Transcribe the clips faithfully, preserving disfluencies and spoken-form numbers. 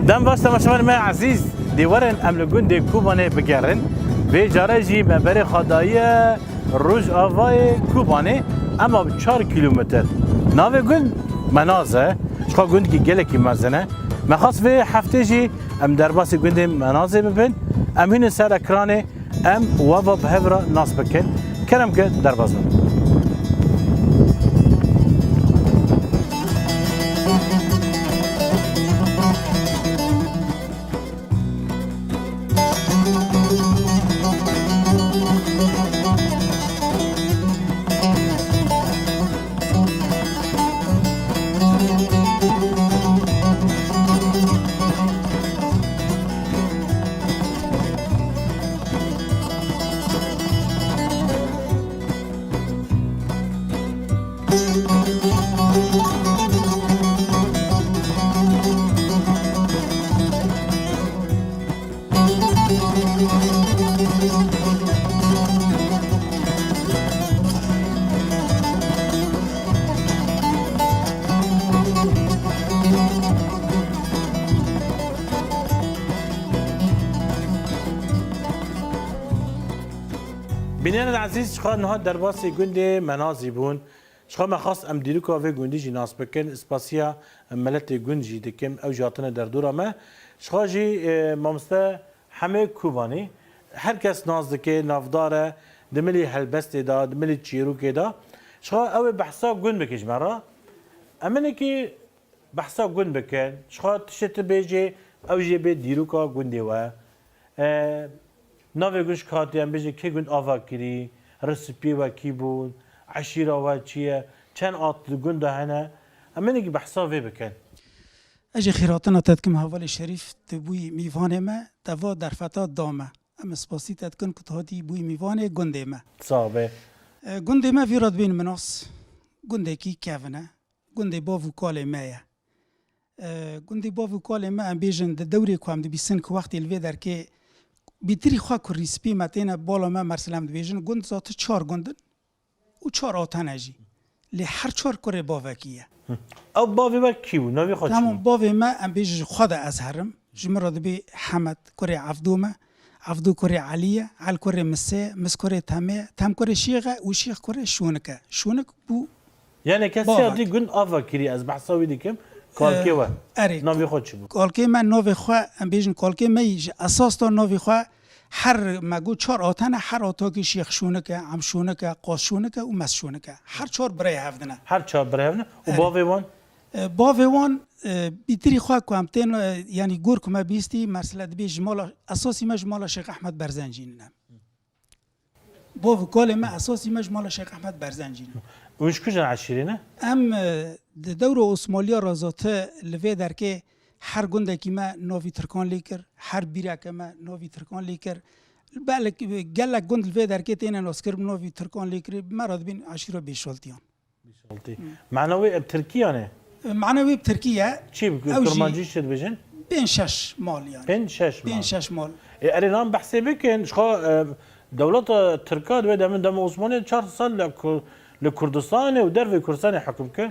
Dem baş temaşevanê me ezîz, dê werin em li gundê Kobanê bigerin. Vê care jî me berê xwe daye Rojavayê Kobanê, ema bi çar kîlometre. Navê gund Menaz e, ji xwe gundekî gelekî mezin e. Me xwest vê heftê jî em derbasî gundê Menazê bibin. Em hînin ser ekranê, em we ve bi hev re nas bikin. Kerem ke derbas bin. Bînerên ezîz, ji xwe niha derbasî gundê Menazî bûn. Ji xwe me xwest em dîroka vê gundî jî nas bikin. Spasiya miletê gund jî dikim. Ew jî hatine derdora me. Ji xwe jî, e, mamoste Hemê Kobanî. Her kes nas dike, navdar e. Di milî helbestê de, di milî çîrokê de. Ji xwe ew ê behsa gund bike ji me re. Em hinekî behsa gund bikin. Ji xwe tiştê tu bêjê, ew jê bê dîroka gundê we. E, navê gund ji kî hatiye, em bêjin kê gund ava kirî, risipiyê we kî bûn, eşîra we çi ye, çend at di gund de hene. Em hinekî behsa vê bikin. Ez jî xêrhatina te dikim hevalê Şerîf, tu bûyî mîvanê me, te va derfeta da me. Em spasî te dikin ku tu hatî bûyî mîvanê gundê me. Sax be. E, gundê me vî re dibên Minas, gundekî kevin e. Gundê bav û kalê me ye. E, gundê bav û kalê me, em bêjin, di dewrê ku em dibîsin ku wextê li vê derkê bîtirî xwe ku rîspî me têne bala me, mersil em dibêjin, gund zati çar gund in û çar atan e jî. Lê her çar kurê bavekî ye. Ew bavê we kî bû? Navê xwe çi bû? Tamam, bavê me, em bêjin, ji xwe de ez herim. Ji min re dibê Hemed, kurê Evdo me. Evdo kurê Elî ye, El kurê Misê ye, Mis kurê Temê ye, Tem kurê Şêx e û Şêx kurê Şûnik e. Şûnik bû Yani kesê bavek. Hatî gund ava kirî, ez behsa wî dikim. Kalkê we. Erê. Navê xwe çi bû? Kalkê me navê xwe, em bêjin kalkê me yî ji esas de navê xwe her me got çar atene, her atakî Şêx Şûnik e, Em Şûnik e, Qas Şûnik e û Mes Şûnik e. Her çar birê hevdine. Her çar birê hevdine. Û bavê wan? E, bavê wan, e, bîtirî xwe ku em tên, e, yanî gor ku me bîstî, mersile dibê ji mala, esasî me ji mala Şêx Ehmed Berzencî ne. Bav û kalê me esasî me ji mala Şêx Ehmed Berzencî ne. Hûn ji ku jin eşîrê ne? Em, e, di dewra Osmaliya re zate li vê derkê her gundekî me navî Tirkan lê kir, her bîreke me navî Tirkan lê kir. Belek, gelek gund li vê derkê têne naskir bi navî Tirkan lê kirî, me re dibên eşîra Bêşaltiyan. Bêşaltî. Hı. Mana wê bi tirkî ya ne? E, mana wê bi tirkî ye. Çi bi kurmancî çi dibêjin? Pênc şeş mal yani. Pênc şeş mal. Pênc şeş mal. E, erê nan behsê bikin, ji xwe, e, dewleta Tirka di wê demin dema Osmaniyê çar sal li Kur-, li Kurdistanê û dervê Kurdistanê hekum kir.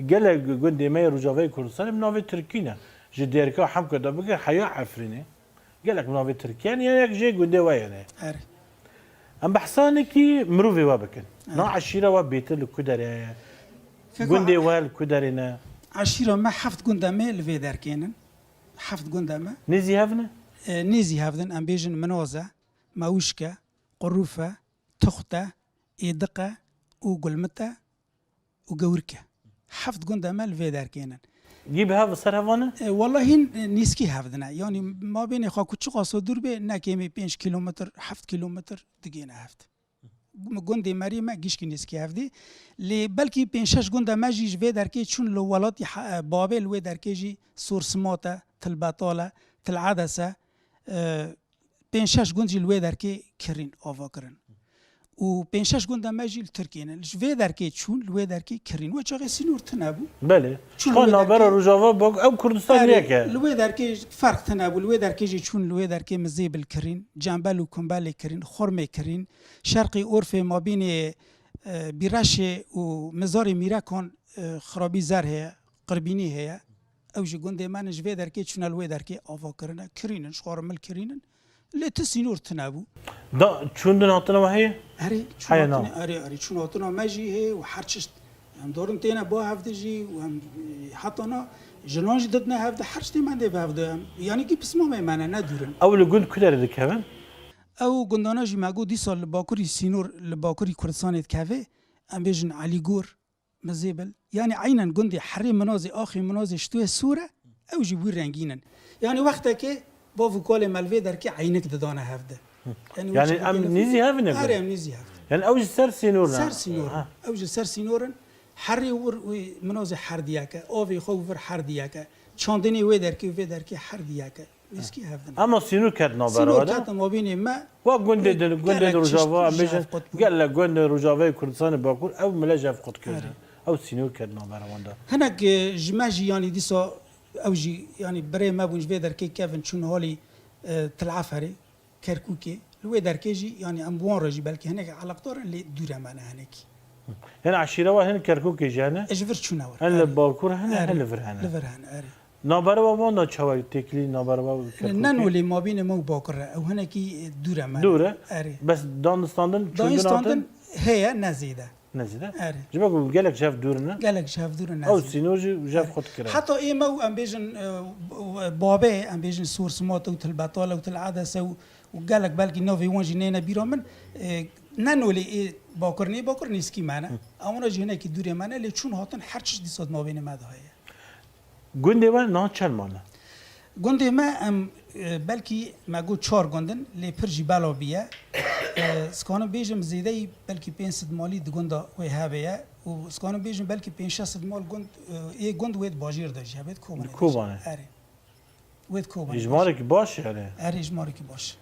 Gelek gundê me yê Rojavayê Kurdistanê bi navê Tirkî ne. Ji Dêrika Hemko de bigir heya Efrînê. Gelek bi navê Tirkiye ne, yek jê gundê we ye ne. Erê. Em behsa hinekî mirovê we bikin. Erê. Na eşîra we bêtir li ku derê ye? Fêko Gundê we li ku derê ne? Eşîra me heft gunda me li vê derkê ne. Heft gunda me. Nêzî hev ne? E, nêzî hev din, em bêjin Minoz e, Mewişk e, Qurûf e, Tuxt e, Êdiq e û Gulmit e û Gewirk e. Heft gunda me li vê derkê ne. Gî bi hev ser hev ne? E, wela hîn, e, nîskî hev dine. Yanî mabênê xwe ku çiqas dûr bê, ne kêmî pênc kîlometr, heft kîlometr digihîne hev. Gundê merî me gişkî nîskî hev dî. Lê belkî pênc şeş gunda me jî ji vê derkê çûn li welatî he-, e, bavê li wê derkê jî Sor Simat e, Til Betal e, Til Edes e. E, pênc şeş gund jî li wê derkê kirîn, ava kirin. Û pênc şeş gunda me jî li Tirkiyê ne. Ji vê derkê çûn, li wê derkê kirîn. Wê çaxê sînor tune bû. Belê. Çûn Ji xwe li wê navbera derkê Rojava bak, ew Kurdistan Erê, yek e. Li wê derkê ferq tune bû. Li wê derkê jî çûn, li wê derkê Mizêbil kirîn, Cembel û Kumbelê kirîn, Xormê kirîn, Şerqî Orfê mabînê, e, Bîreşê û Mizarê Mîrekan, e, xirabî zer heye, qirbînî heye. Ew ji gundê me ne, ji vê derkê çûne li wê derkê ava kirine, kirînin, ji xwe re mil kirînin. Lê ti sînor tune bû. Da çûndin hatina we heye? Erê, çûn Heye na. Hatine, erê, erê, çûn hatina me jî heye û her çişt. Em dorin têne ba hevdi jî û em, e, heta na jinan jî didine hevdi, her çiştê me dê bi hevdi. Em, yanî kî pismamê me ne, ne dûr in. Ew li gund ku derê dikevin? Ew gundana jî me got dîsa li bakurî sînor, li bakurî Kurdistanê dikeve. Em bêjin Elîgor, Mizêbil. Yanî eynen gundê herê Minazê, axê Minazê ji tu ye sor e, ew jî wî rengîn in. Yanî wextekê bav û kalê me li vê derkê eynik didane hevdi. Yanî wê Yanî çi em bikene nîzî hev in ê Erê, gund? Em nîzî hev in. Yanî ew ji ser sînor ne? Ser sînor Ha. in. Ew ji ser sînor in. Herê wir wê Minazê her diyek e. Avê xwe û vir her diyek e. Çandinê wê derkê û vê derkê her diyek e. Nêzîkî hev din. Ama sînor ket navbera Sînor we de? Ket mabênê me. Wa gundê Ê, din, gundên gelek Rojava, çişt em ji bêjin, hev qut bûn. Gelek gundên Rojavayê Kurdistanê Bakur, ew mile ji hev qut kirin. Erê. Ew sînor ket navbera wan de. Hinek, e, ji me jî, yanî dîsa ew jî, yanî birê me bûn, ji vê derkê kevin çûn halî, e, Til Eferê, Kerkûkê. Li wê derkê jî, yanî em bi wan re jî belkî hinek eleqdar in, lê dûre me ne hinekî. Yanî eşîra we hin Kerkûkê jî hene? E, ji vir çûne wir. Hin li Erê. Bakur hene, Erê. Hin li vir hene. Li vir hene, erê. Navbera we wan da çawa têkilî navbera we û Kerkûkê? Ne nolê mabênê me û Bakur re. Ew hinekî, e, dûr e me. Dûr e? Erê. Bes danistandin, çûndin Danistandin hatin? Heye, ne zêde. Ne zêde? Erê. Ji ber ku gelek ji hev dûr ne? Gelek ji hev dûr ne Ew zêde. Sînor jî ji hev Erê. Xwe dikire. Heta ê me û em bêjin, e, babê, em bêjin Sor Simat û Til Betal û Til Edese û, û gelek belkî navê wan jî nêne bîra min. E, ne nolê ê Bakur nê, Bakur nêzîkî me ne. Hı. Ewana jî hinekî dûrê me ne, lê çûn hatin her çişt dîsa di mabênê me de heye. Gundê we niha çend mal e? Gundê me em, e, belkî me got çar gund in, lê pir jî bela bûye. E, dikanim bêjim zêdeyî belkî pênc sed malî di gunda wê hebe ye û dikanim bêjim belkî pênc şeş sed mal gund, e, ê gund wê di bajêr de jî hebe, di Kobanê Di de jî. Kobanê. Erê. Wê di Kobanê de jî. Hejmarekî baş e, erê. Erê, hejmarekî baş.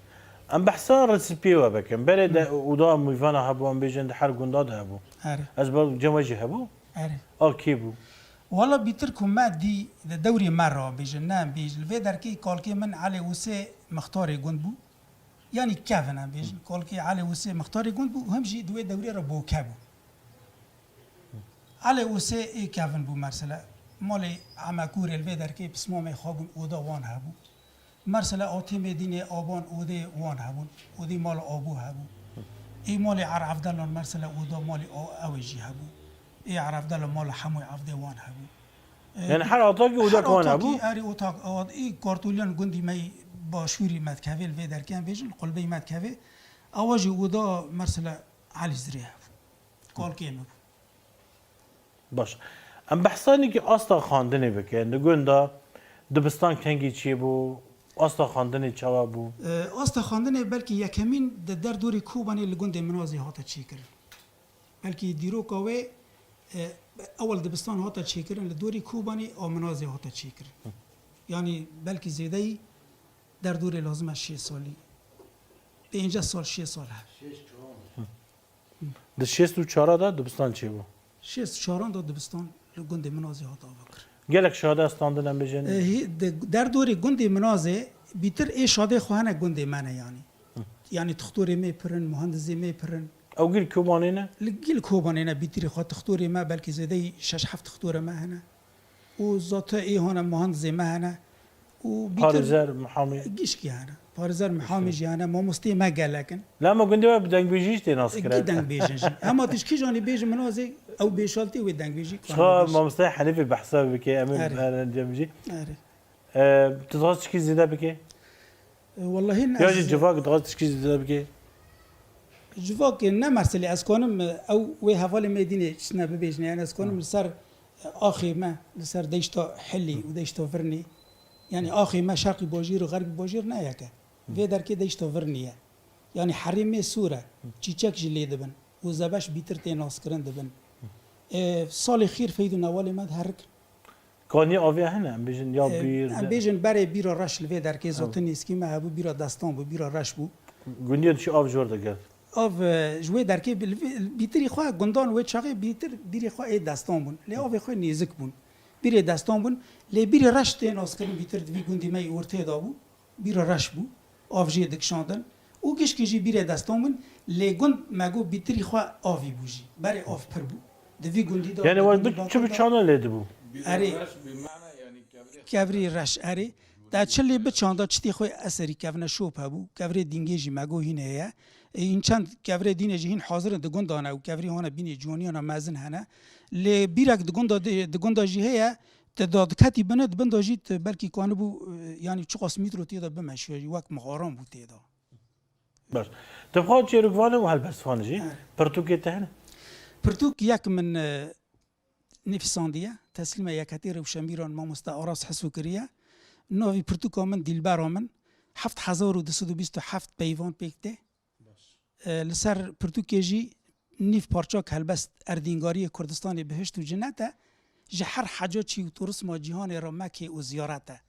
Em behsa resîpiyê we bikin. Berê de Hı. oda mîvana hebû, em bêjin di her gunda de hebû. Erê. Ez ba cem we jî hebû? Erê. A kê bû? Wala bîtir ku me dî di dewrê me re bêjin, ne em bêjin. Li vê derkê kalkê min Elê Ûsê mixtarê gund bû. Yanî kevin em bêjin. Kalkê Elê Ûsê mixtarê gund bû, him jî di wê dewrê re boke bû. Elê Ûsê ê kevin bû mersele. Malê Emekûrê li vê derkê pismamê xwe bûn, oda wan hebû. Mersele Atê Mêdînê aban odê wan hebûn. Odê mala abû hebû. Ê malê Er Evdelan mersele oda malê a-, ew ê jî hebû. Ê Er Evdela mala hemû evdê wan hebû. E, Yani her atakî oda her wan atakî hebû? Erê otak, ot-, ê kartoliyan gundî me yî başûrî me dikeve li vê derkê em bêjin, qulbeyî me dikeve. Ewa jî oda mersele Elî Zirê hebû. Kalkê me bû. Baş. Em behsa nekî asta xandinê bikin. Di gunda dibistan kengî çêbû, asta xandinê çawa bû? E, asta xandinê belkî yekemîn di derdorê Kobanê li gundê Minazê hate çêkirin. Belkî dîroka wê, e, ewel dibistan hate çêkirin, li dorê Kobanê a Minazê hate çêkirin. Yanî belkî zêdeyî derdorê lazim e şêst salî, pênceh sal, şêst sal hebe. Di şêst û çar de dibistan çêbû. Şêst û çaran de dibistan li gundê Minazê hat avakirin. Gelek şade standin em bêjin. E, hî-, di derdorê gundê Minazê bîtir ê şadê xwe hene gundê me ne yanî. Hı. Yanî tixtorê me pir in, muhendizê me pir in. Ew gîl Kobanê ne? Li gîl Kobanê ne, bîtirî xwe tixtorê me belkî zêdeyî şeş heft tixtorê me hene. Û zate ê hane muhandizê me hene. Û bîtir Parêzer, mihamî. Gişkî hene. Parêzer mihamî jî hene. Mamosteyê me gelek in. Lema gundê we bi dengbêjî jî tê nas kirin. Gî dengbêjin jî. Hema tu ji kîjanî bêjî Minazê, ew bêşaltî wê dengbêjî Çiqa kanê bêjî. Mamosteyê Henîfê behsa bike, em ê Erê. Encam jî. Erê. E, tu dixwaz çikî zêde bike? E, wellahî ne Ya ez jî civak dixwaz çikî zêde bike? Civakê ne meselê ez kanim, e, ew wê hevalê me dînê çine bibêjine. Yani ez kanim Hı. li ser, e, axê me, li ser deyşta Hilî û deyşta Virnî. Yani axê me şerqî bajêr û xerbî bajêr ne yek e. Hı. Vê derkê deyşta Virnî ye. Yani herêmê sor e. Hı. Çîçek jî lê dibin. Û zebeş bîtir tê naskirin dibin. Hı. E, salê xêr feydo newalê me diherik. Kanî avê hene, em bêjin ya E, bîr em de. Bêjin berê bîra reş li vê derkê Ew. zotin nîskî me hebû, bîra destan bû, bîra reş bû. Gundiyan çi av jor de girt? Av, e, ji wê derkê bi-, li vê, bîtirî xwe gundan wê çaxê bîtir bîrê xwe ê destan bûn. Lê avê xwe nêzik bûn. Bîrê destan bûn. Lê bîrê reş tê naskirin bîtir di vî gundî me yî ortê de bû. Bîra reş bû. Av jê dikişandin. Û gişkî jî bîrê destan bûn. Lê gund me got bîtirî xwe avî bû jî. Berê av pir bû. Di vî gundî de Yani di wan gundî bi çi bi Bakur de çana lê dibû? Erê. Bîra reş bi mana yani kevirê Kevrî reş erê. Te çi lê biçanda çitê xwe eserî kevneşop hebû. Kevrê dîngê jî me got hîn heye. E, hîn çend kevrê dînê jî hîn hazir in di gundan e û kevrî hane bînê ciwaniyana mezin hene. Lê bîrek di gunda di, di gunda jî heye, te da diketî bine, di bin da jî te belkî kanibû, e, yanî çiqas mîtro tê de bimeşiya jî wek mixaran bû tê de. Baş. Te bi xwe çêrokvanê û helbestvanê jî. Evet. Pirtûkê te hene? Pirtûk yek min, e, nivîsandiye, teslîma Yeketî Rewşenbîran mamoste Aras Heso kiriye. Navî pirtûka min Dîlbera min, heft hezar û du sed û bîst û heft peyvan pêk tê. Baş. E, li ser pirtûkê jî nîv parçak helbest erdîngariyê Kurdistanê bihişt û cinet e, ji her heca çî û turisma cîhanê re Mekê û ziyaret e.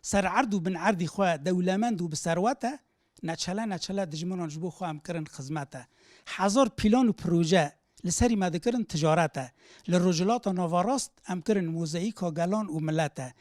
Ser erd û bin erdî xwe dewlemend û bi serwet e, neçele neçele dijminan ji bo xwe em kirin xizmet e. Hezar pîlan û proje li serî me dikirin ticaret e. Li Rojhilata Naverast em kirin mozeyîka gelan û milet e.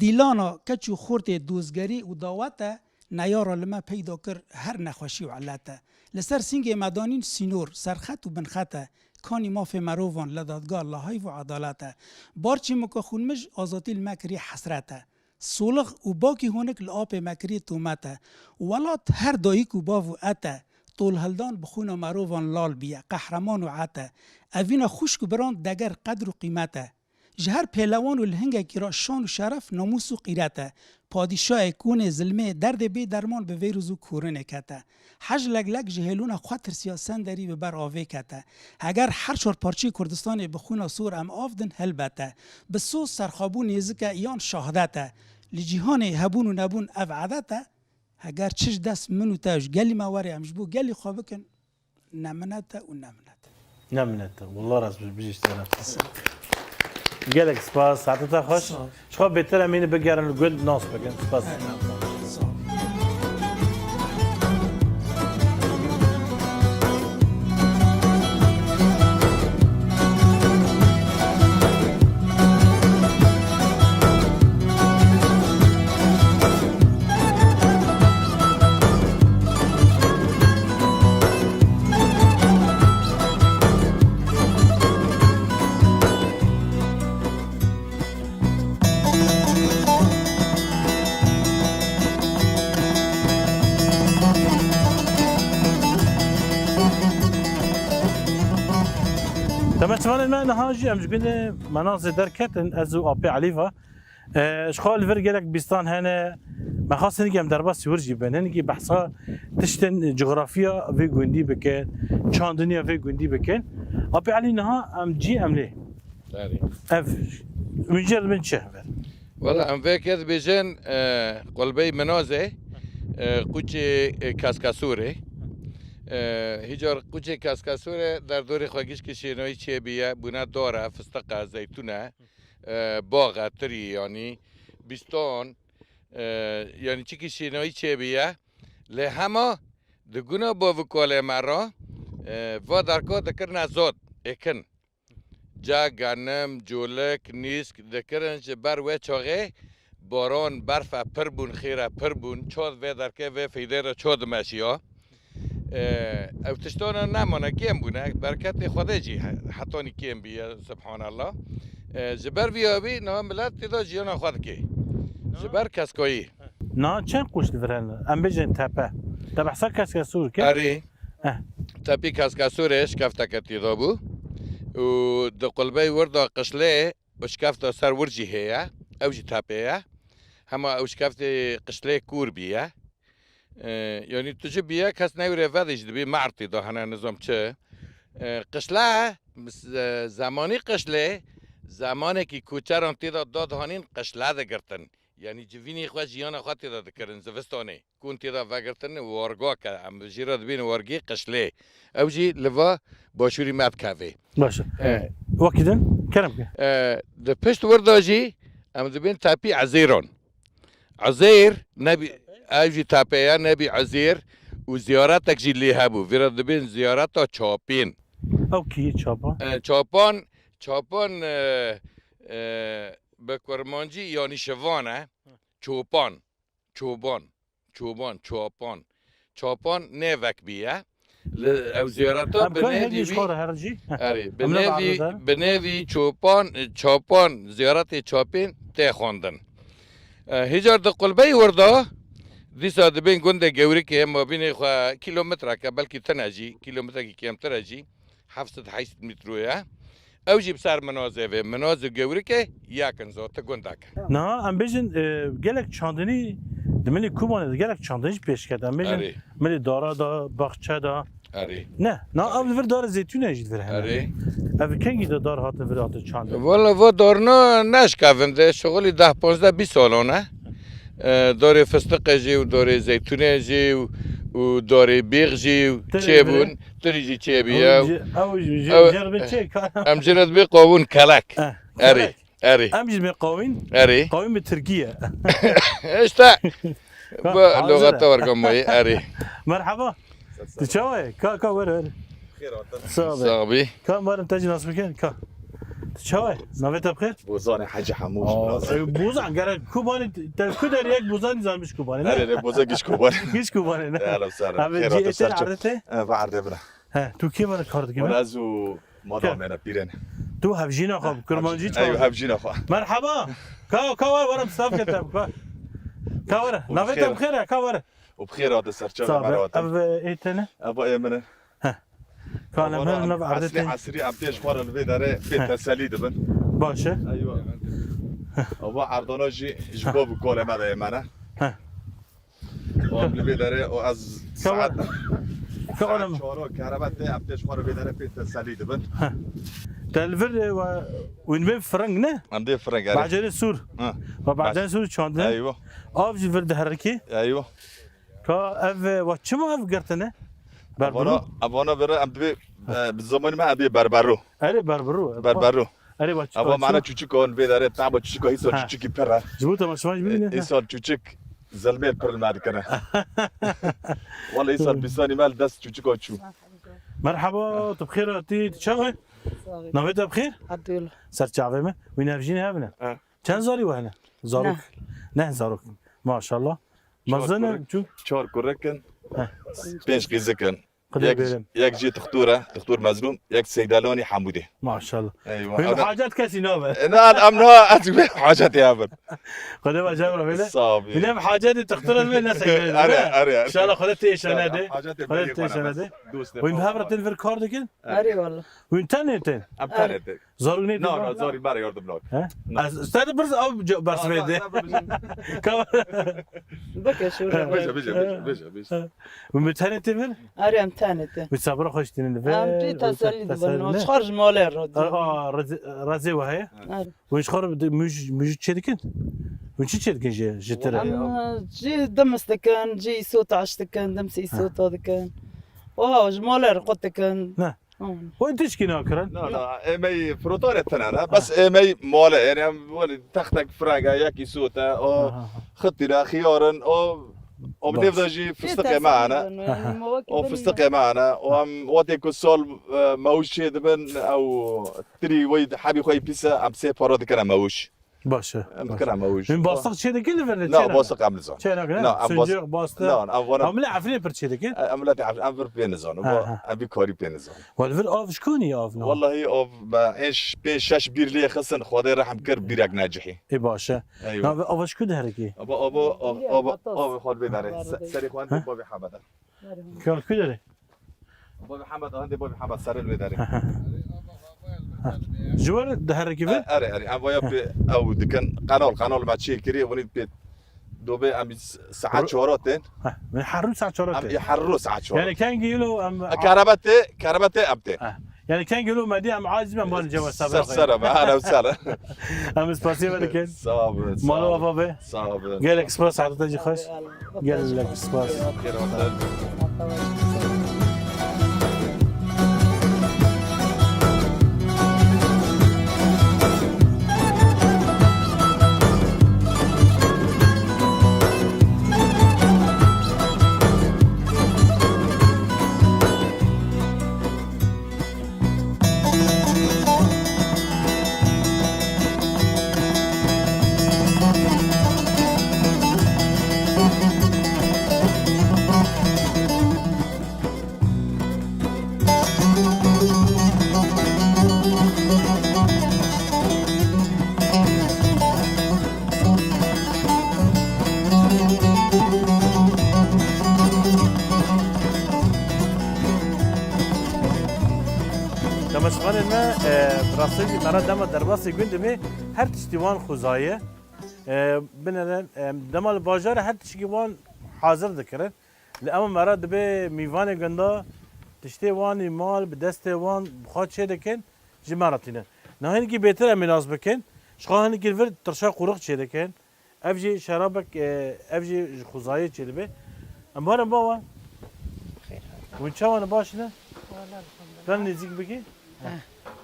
Dîlana keç û xortê dozgerî û dawet e, neyara li me peyda kir her nexweşî û ilet e. Li ser sîngê me danîn sînor, serxet û binxet e. Kanî mafê merovan li dadgah lahayv û edalet e. Bar çîmika xûnmij azadî li me kiriye hesret e. Solix û bakî honik li apê me kiriye tomet e. Welat her dayik û bav û et e. Tolhildan bi xûna merovan lal bîye, qehreman û et e. Evîna xwişk û biran deger qedr û qîmet e. Ji her pêlewan û li hingekî re şan û şeref, namûs û qîret e. Padîşayê konê zilmê derdê bê derman bi vêrûz û korinê kete. Hej leglek ji hêlûna xwe tirsiya senderî bi ber avê kete. Heger her çar parçeyê Kurdistanê bi xûna sor em av din helbet e. Bi soz serxabûn nêzik e yan şahdet e. Li cîhanê hebûn û nebûn ev edet e. Heger çi ji dest min û te ji gelî me were em ji bo gelî xwe bikin, ne min e te û ne min e te. Ne min e te. Wallah rast bijî ji te re. Gelek spas. Saete te xweş. Sağ ol. Ji xwe bêtir em ê bigerin li gund nas bikin. Spas. Sağ ol. Temaşevanên me, niha jî em ji bînê Menazê derketin, ez û Apê Elî ve. E, ji xwe li vir gelek bîstan hene. Me xwest hinekî em derbasî wir jî bin. Hinekî behsa tiştên cografiya vê gundî bikin, çandiniya vê gundî bikin. Apê Elî, niha em cî em lê. Erê. Ev, min jê re dibin çi? Wela em vê kê dibêjin, e, Qulbey Minazê, e, quçê, e, Kaskasûrê. E, hîcar quçê Kaskasûrê derdorê xwe gişkî şênoyî çêbîye, bûne dor e, fistiq e, zeytûn e, e, bax e, tirî, yanî bîstan, e, yanî çikî şênoyî çêbîye. Lê hema di guna bav û kalê me re, e, va derka dikirine zad, êkin. Ca, genim, colik, nîsk dikirin, ji ber wê çaxê baran, berfe pir bûn, xêre pir bûn, çad vê derkê vê feydê re çad dimeşiya. E, ew tiştana nemane, kêm bûne, bereketê Xwedê jî he-, hetanî kêm bûye, subhanallah. E, ji ber vî yabî niha milet tê de jiyana xwe dike. Ji ber keskayî. Niha çend quş li vir hene? Em bêjin tepe. Te behsa Kaskasûr kir? Erê. Heh. Tepî Kaskasûrê şikefteke tê de bû. Û di qulbey wir de qişlê û şikefta ser wir jî heye. Ew jî tepê ye. Hema ew şikeftê qişlê kûr bîye. E, yanî tu jî bîye kes newrê vedê jî dibî, me'rtî de hene nizam çi. E, qişle, z-, zemanî qişlê, zemanekî koçeran tê de dad hanîn qişle digirtin. Yanî civînê xwe, jiyana xwe tê de dikirin zivistanê. Kon tê de vegirtin, warga ke, em jî re dibîn wargê qişlê. Ew jî li va başûrî me dikeve. Baş e. E. Wekî din, kerem ke. E, di pişt wir de jî em dibîn tepî Ezêran. Ezêr, nebî, ew jî tepe ye, nebî Ezêr û ziyaretek jî lê hebû. Vî re dibên ziyareta Çapên. Ew kî ye Çapan? E, Çapan, Çapan, e, e, bi kurmancî yanî şivan e. Çopan, çoban, çoban, Çapan. Çapan nêvek bîye. Li ew ziyareta bi nêvî wî, erê, bi nêvî, bi nêvî Çopan, Çapan, ziyaretê Çapên tê xwendin. E, hêcar di qulbeyî wir da, dîsa dibên gundê Gewrikê, mabînê xwe kîlometreke, belkî tune jî, kîlometrekî kêmtir e jî, heft sed heyşt metre ye. Ew jî bi ser Minazê vê. Minaz û Gewrikê yek in, zot gundek e. Niha em bêjin, e, gelek çandinî di milê Kobanê de gelek çandin jî pêş ket. Em bêjin Erê. milê dara da, baxçe da. Erê. Ne, na ev li vir darê zeytûnê jî li vir hene. Erê. Ev kengî de dar hate vir hate çandin? Wala va darna neşkevin de, şixulî deh, panzdeh, bîst salan e. E, darê fistiqê jî û darê zeytûnê jî û, û darê bêx jî û Tirê çêbûn. virê. Tirî jî çêbûye. Ew jî, ew jî, jî, Ew, jêr bi çê ka. Em jî re dibê qawûn kelek. Eh, Erê, kelek. erê. Em jî dibê qawîn. Erê. Qawîn bi tirkî ye. İşte. Ka, Bu hazir lugata e. warga moyê, erê. Merhaba. Tu çawa ye? Ka, ka, were, were. Xêr hatin. Sağ ol. Sağ ol. Ka, marim te jî nas bikin. Ka. Tu çawa ye? Navê te bi xêr? Bozanê Hecî Hemû ji Aa, Minazê. e, Bozan, gerek Kobanê, te ku der yek Bozan zanmiş Kobanê, ne? Erê, erê, Bozan giş Kobanê. Giş Kobanê, ne? Ehlen sehlen. Abi, Xêr hatin, cî êtê ser çav. erdê te? E, va erdê bira. He, tu kê vana kar dikî, Wala me? ez û madam Ke? me ne pîrên. Tu hevjîna xwe, kurmancî Eyo, çawa? hevjîna xwe. Merhaba. Ka, ka were, were, misafir te, ka. Ka were. Û Navê te xêr. bi xêr e, ka were. Û bi xêr hate ser çav Sağ me ol. hatin. Ev, e, ê te ne? Ev ê min e. Heh. Ka ne Ev min ana nav erdê esrî, te. esrî em tê ji xwe re li vê derê pê Heh. tesellî dibin. Baş e. Eywa. Ev erdana jî ji bo bi kolê me de ê me ne. Heh. Û em li vê derê û ez Ka saet, were. Ka saet were. çar û kerebe tê em tê ji xwe re vê derê pê tesellî dibin. Heh. Te li vir, e, we, wîn bê firing ne? Em dê firing, erê. Bacarê sûr. Ha. Ve bacarê sûr çandine. Eywa. Av jî vir diherikî. Eywa. Ka ev, e, we çima ev girtine? Berberu? Evana, evana vere em dibê, e, bi zamanî me em dê berberu. Erê berberu. Berberu. Erê we çi Ava mana çûçik on vê derê, taba çûçik o, hîsa Ha. çûçikî pir e. Ji bo temaşevan jî bibînin, ha. Îsal çûçik zelmê pir li me dikine. Wala îsal bîsanî me li dest çûçik o çû. Merhaba, tu bi xêr hatî, tu çawa? Sağ ol. Navê te bi xêr? Abdullah. Ser çavê me. Wî nevjîn hevne. Ha. Çend zarî we hene? Zarok. Neh. Neh zarok. Maşallah. Çar Mezin e, kurek, çû? çar kurek in. Heh. Pênc qîzik in. Xwedê Yek, bêrim. yek jî Dixtor e, Dixtor Mezlûm, yek Seydalanî Hemûdê. Maşallah. Eywa. Wî Em hacet kesî nabe. E, na, em na, ez wê hacetê hev in. Xwedê bacar re vêle. Sağ ol. Wî ne hacetê Dixtor ez vê ne Seydalanî. Are, are, are. İnşallah Xwedê têşane de. Hacetê Xwedê bêrî têşane xwe de. Dostê Wî xwe hev re var. tên vir kar dikin? Erê wala. Wî tenê tên. Em tenê tên. Zarok nê Na, na, zarî bere yardım lak. He? Na. Ez, te de birz av ce-, bers Na, vê na, de. na, bibêje. Ka- Bike şûr. Bêje, bêje, bêje, bêje, bêje. Hûn bi tenê tê vir? Erê, em tenê tê. Wî sabira xweş tînin li vir, Em tê wî te-, teselî dibin. tesellî ne? Ji xwe ji malê re dibin. Aa, reze-, rezê we heye? Erê. Wî ji xwe re bi-, muj-, muj çê dikin? Wî çi çê dikin ji, ji te re? Em, e, cî dimis dikin, cî îsota eş dikin, dimsî îsota dikin. Oha, ji malê re qut dikin. Ne. Hûn. Hûn tişkî nakirin? Na, na, êmey frotarê tine ne. Bes Ha. êmey male, yani em weli textek frege, yek îsot e, o Aha. xitî ne, xiyarin, o, o Baş. nêv de jî fistiqê me ne. O fistiqê me ne. O em wetê ku sal, e, mewş çê dibin, ew tirî wey hebî xwe pîs e, em sê para dikine mewş. Baş e. Em Baş. dikine mewş. Hûn bastiq çê dikin li vir de Na, çê nakin? bastiq em nizan. Çê nakin, Na, ha? em bas-, Sincir, bastiq. Na, em vana Em li Efrînê pir çê dikin? Em milletê Efrîn, em vir pê nizan. Ha, Bo, ha. em vî karî pê nizan. Wal vir av ji konî av na? Wallahî av me ên ş-, pê şeş bîr lê xistin, Xwedê rehm kir, bîrek necihî. Ê baş e. Eywa. Na, av ji ku diherikî? Aba, aba, av, Bîrek ava, matas. av xwe vê derê. Se-, serê xwe Ha? bavê Hemeda. Kal ku derê? Bavê Hemed, hindê bavê Hemed serê li vê derê. Ji wir diherikî vir? E, erê, erê. Em vaya pê ew dikin. Qenal, qenal me çê kirî, hûnî pê dobê em s-, saet Ru- çora tên. Heh, min her rû saet çora Em tê. ê her rû saet çora. Yani kengî yilo em E, kerebe tê, kerebe tê em tê. Heh. Yani kengî yilo me dî em aciz ben bana cevap Ser, sabır. ser em, her ew ser. Em spasiye ve dikin. Sağ ol, sağ Mala ol. baba be. Sağ ol. Gelek spas, saeta te jî xweş. Gelek spas. E, bi rastî jî me re dema derbasî gund dibê, her tiştî wan xwezayî ye. E, binêrin, e, dema li bajarê her tiştî wan hazir dikirin. Li ema me re dibê mîvanê gunda tiştê wan ê mal bi destê wan bi xwe çê dikin, ji me re tînin. Niha hinekî bêtir em ê nas bikin. Ji xwe hinekî li vir tirşa qûriq çê dikin. Ev jî şerabek, e, ev jî ji xwezayê çêdibe. Em barin baba. Xêr. Hûn çawa ne, baş ne? Wala elhamdulillah. Kan nêzîk bikî? Heh.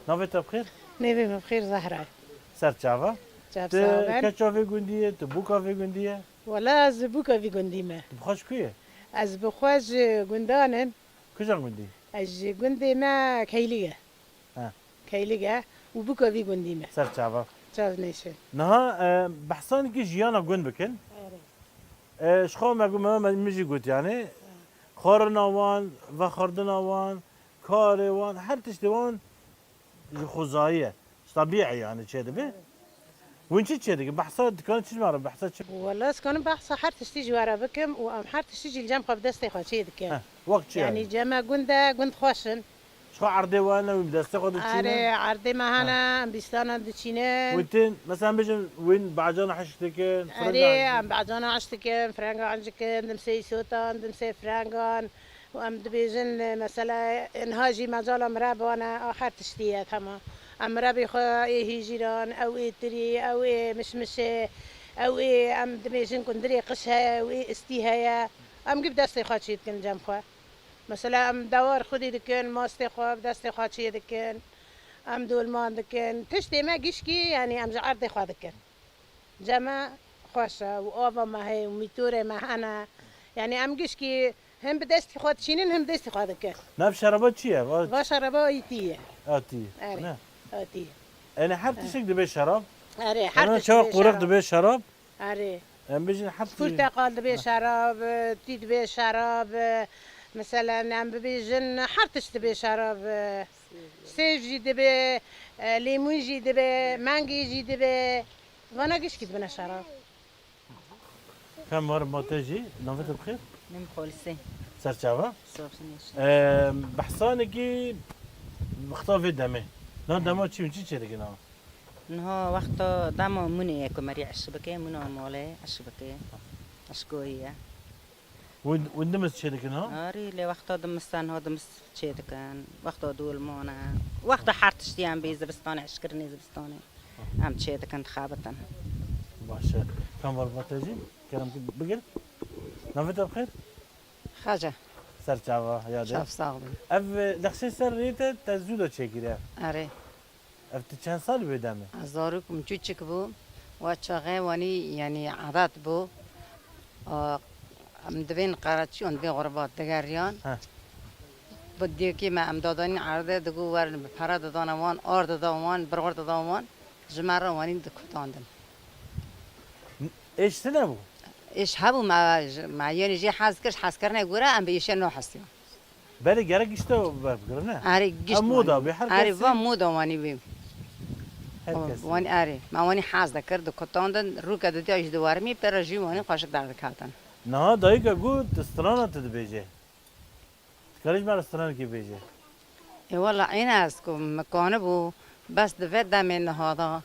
Navê te bi xêr? Navê min bi xêr Zehra ye. Ser çava. Çav sağ ben. Tu keça vê gundî ye, tu bûka vê gundî ye? Wala ez bûka vê gundî me. Tu bi xwe ji ku ye? Ez bi xwe ji gundan im. Kija gundî? Ez ji gundê me Keylig e. Ha. Keylig e û bûka vî gundî me. Ser çava. Çav nêşin. Niha, e, behsanekî jiyana gund bikin. Erê. E, ji xwe me got, me, me, min jî got yani. Xwarina wan, vexwardina wan, karê wan, her tiştê wan ji xwezayî ye. Ji tebîî yani çêdibe. Hûn çi çêdikin? Behsa dikanin çi ji me re behsa çi? Wela ez kanim behsa her tiştî ji we re bikim û em her tiştî jî li cem xwe bi destê xwe çê dikin. Heh, wek çi yani? Yanî cem me gund e, gund xweş in. Ji xwe erdê we hene, wî bi destê xwe diçînin? Erê, erdê me hene, em bîstanan diçînin. Wî tên, mesela em bêjin, wîn bacana hişk dikin, firinga Erê, hişk em bacana hişk dikin, firenga hişk dikin, dimsê îsotan, dimsê firengan. Û em dibêjin, mesela, niha jî mecala mireb wan e, a her tiştî ye, tema. Em mirebê xwe ê hîjîran, ew ê tirî, ew ê mişmişê, ew ê, em dibêjin, kundirê qiş heye, ew ê istî heye. Em gî bi destê xwe çê dikin cem xwe. Mesela em dewar xwedî dikin, mastê xwe bi destê xwe çê dikin, em dolman dikin. Tiştê me gişkî, yanî em ji erdê xwe dikin. Cem me xweş e û ava me heye û mîtorê me hene. Yanî em gişkî him bi destî xwe diçînin, him bi destî xwe dikin. Nav şeraba çi ye? Va- Va şeraba îtî ye. Atî ye. Erê. Ne? Atî ye. Yani her tiştek dibe şerab. Erê, her Hemen tiştek çawa dibe qurek şerab. Dibe şerab. Erê. Em bêjin her tiştek. Purteqal dibe şerab, tî dibe şerab. Mesela em bibêjin her tişt dibe şerab. Sêv jî dibe, e, lêmûn jî dibe, mengê jî dibe. Vana gişkî dibine şerab. Kem war ma te jî, navê te bi xêr? Min Xolîsê. Ser çava? Soxin yaşa. Em, behsanekî wexta vê demê. Na dema çi, çi çêdikin ha? Niha wexta dema mûnê ye ku merî eş bike, mûna malê eş bike. Eşgoyî ye. Win, win dimis çê dikin ha? Arî, lê wexta dimis e, niha dimis çê dikin. Wexta dolman e. Wexta her tiştî em bê zivistanê, eşkirinê zivistanê. Em çê dikin, dixebitin. Baş e. Kam var te jî? Kerem ki bigir. Navê te bi xêr? Xece. Ser çava, ya de. Çav sax bin. Ev, e, nexşê ser rê te, te zû de çêkiriye. Erê. Ev tu çend sal bê demê? Ez zarok bûm, çûçik bû. Wa çaxê wanî, yanî, edat bû. A, em divên qereçiyan, divê xurbat digeriyan. He. Bi diyekê me em dadanîn erdê, digo werin bi pere didana wan, ar dida wan, birxur dida wan. Ji me re wanî dikutandin. Êş tune bû? Êş hebû, me, me yanî jê hez kir, hezkirinê gore em bi êşê nahesiyan. Belê gerek işte berbigirin, ne? Erê, gişt Ev moda wanî. Be, her Erê, kes va moda wanî bê. Her kes. Wanî erê. Me wanî hez dekir, dikutandin, rûke didiya jî diwermî, pere jî wanî xweşik derdiketin. Niha dayika got, strana tu dibêje. Dikarî ji me re stranekê bêje. Ê wela êne ez ku mikanibû, bes di vê demê niha de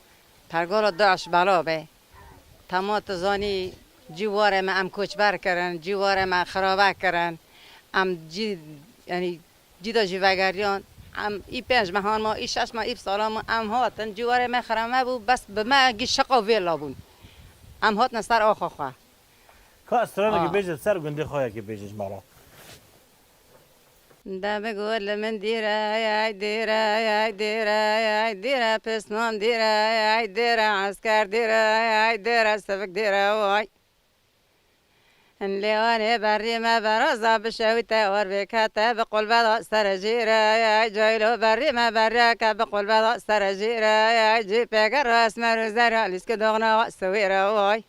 pergala DAIŞ bela be. Tema tu zanî, cî warê me em koçber kirin, cî warê me xirabe kirin. Em cî, yanî, cî de jî vegeriyan. Em î pênc mehan ma, î şeş ma, î sala ma em hatin, cî warê me xirabe bû, bes bi me gî şiqa vêla bûn. Em hatin ser axa xwe. Ka stranekî Aa. Bêje ser gundê xwe yekê bêje ji me re. Demik got li min dîre, ay dîre, ay dîre, ay dîre, pisnan dîre, ay dîre, esker dîre, ay dîre, sivik dîre, way. Lêwanê berî me beraza bişewîte, or bêkete bi qulbeda serê jîre, ay caylo berî me berî ke bi qulbeda serê jîre, ay cî pêger esmer û zerya lîske doxna siwîre, way.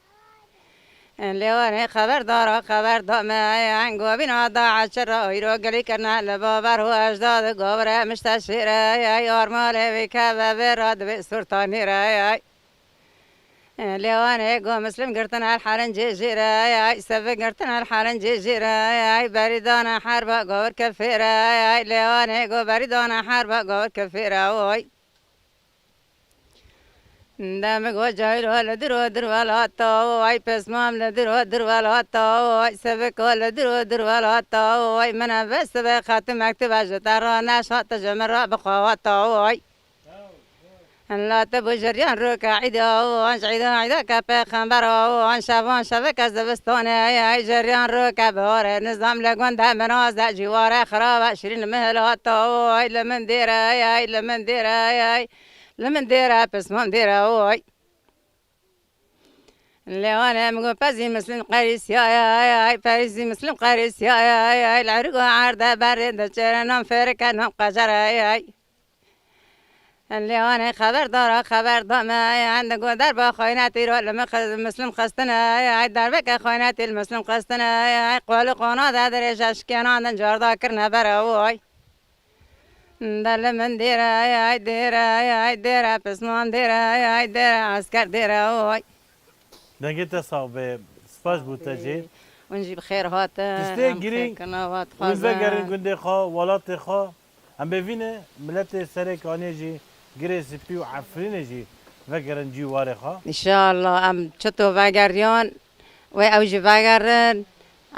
Lêwanê xeberdara xeber da me, govîna da eşira, îro gelî kirine li baber û ejda di govre mişte şîre, ay armalê wî keve vê ra divê surtanî re, ay. Lêwanê go Muslim girtin el herincê jîre, ay sevi girtin el herincê jîre, ay berî dana herba govir kefêre, ay lêwanê go berî dana herba govir kefêre, oy. Demik û caylo li diro dirwelata, ay pismam li diro dirwelata, ay sevika li diro dirwelata, ay min ev sibe xetim mektibe ji te re neşa te ji min re bixwewata, ay. La te bû jeriyan roke îda, an ji îda îda ke pêxember, an şevan şeveke zivistanê, ay jeriyan roke bihare nizam li gund e, min aze cîware xirabe şirîn mihilata, ay li min dêre, ay li min dêre, ay. Li min dêre, pisman dêre, oy. Lê wane min got, pezî Muslim qerîsiyaye, ay, ay, pezî Muslim qerîsiyaye, ay, ay, li ergo erde berê de çêre nam fêrike, nam qecere, ay, ay. Lê wane xeber dara, xeber dame, ay, hende got, derba xaynetî ro li min xiz-, Muslim xistine, ay, ay, derbeke xaynetî li Muslim xistine, ay, ay, qol û qona de dirêje şikênan din carda kirine bere, oy. De li min dêre, ay, ay, dêre, ay, ay, dêre, pisman dêre, ay, ay, dêre, esker dêre, oy. Dengê te sax be, spas bo te jî. Hûn jî bi xêr hatin, Tiştê em girîng, xêrkirina we hûn dixwazin. Vegerin gundê xwe, welatê xwe. Em bêvîne miletê Serê Kaniyê jî, Girê Spî û Efrînê jî vegerin cîwarê xwe. Înşallah em çito vegeriyan, wê ew jî vegerin.